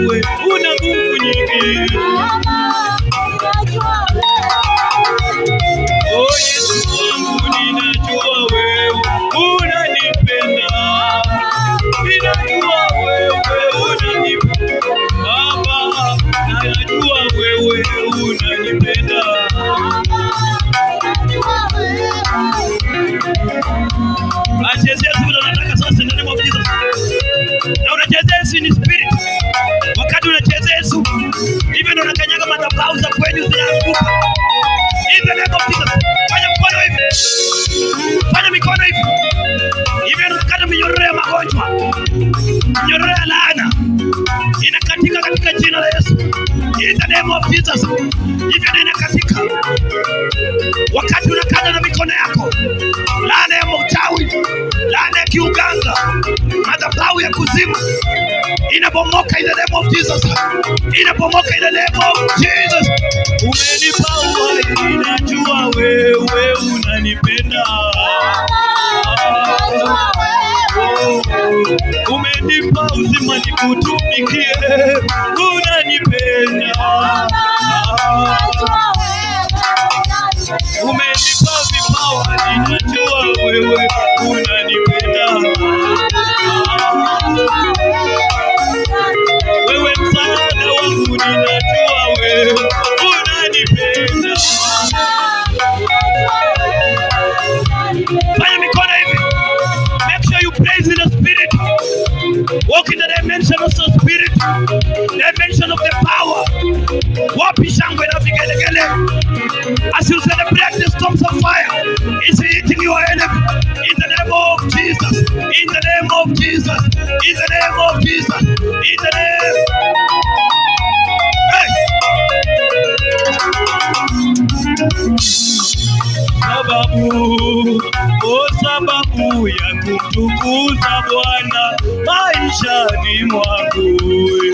wewe una nguvu nyingi. Baba, ninajua wewe. Oh Yesu wangu, ninajua wewe unanipenda. Ninajua wewe unanipenda. Baba, najua wewe unanipenda. Baba, ninajua wewe. Achezea siku nataka sasa in the name of Jesus. Na unachezea Yesu in spirit. Wakati unachezea Yesu, hivyo ndio unakanyaga madhabahu za kwenu zinaanguka. In the name of Jesus. Fanya mkono hivi. Fanya mikono hivi. Hivyo ndio unakata minyororo ya magonjwa. Minyororo ya laana inakatika katika jina la Yesu. In the name of Jesus. Hivyo ndio inakatika. Wakati unakata na mikono yako, laana ya mchawi, laana ya kiuganga, madhabahu ya kuzimu inabomoka in the name of Jesus, inabomoka in the name of Jesus. Umenipa uhai, najua wewe unanipenda. Najua wewe. Oh, umenipa uzima nikutumikie, unanipenda. Najua wewe. Umenipa vipawa, ninajua wewe unanipenda. Najua wewe. Wewe msaada wangu, ninajua wewe unanipenda. Fanya mikono hivi. Make sure you praise in the spirit. Walk in the dimension of the spirit. Dimension of the power. Wapi shangwe na vigelegele? As you celebrate, the storms of fire is hitting your enemy. In the name of Jesus. In the name of Jesus. In the name of Jesus. In the name. Hey! Sababu, oh, sababu ya kumtukuza Bwana maishani mwangu.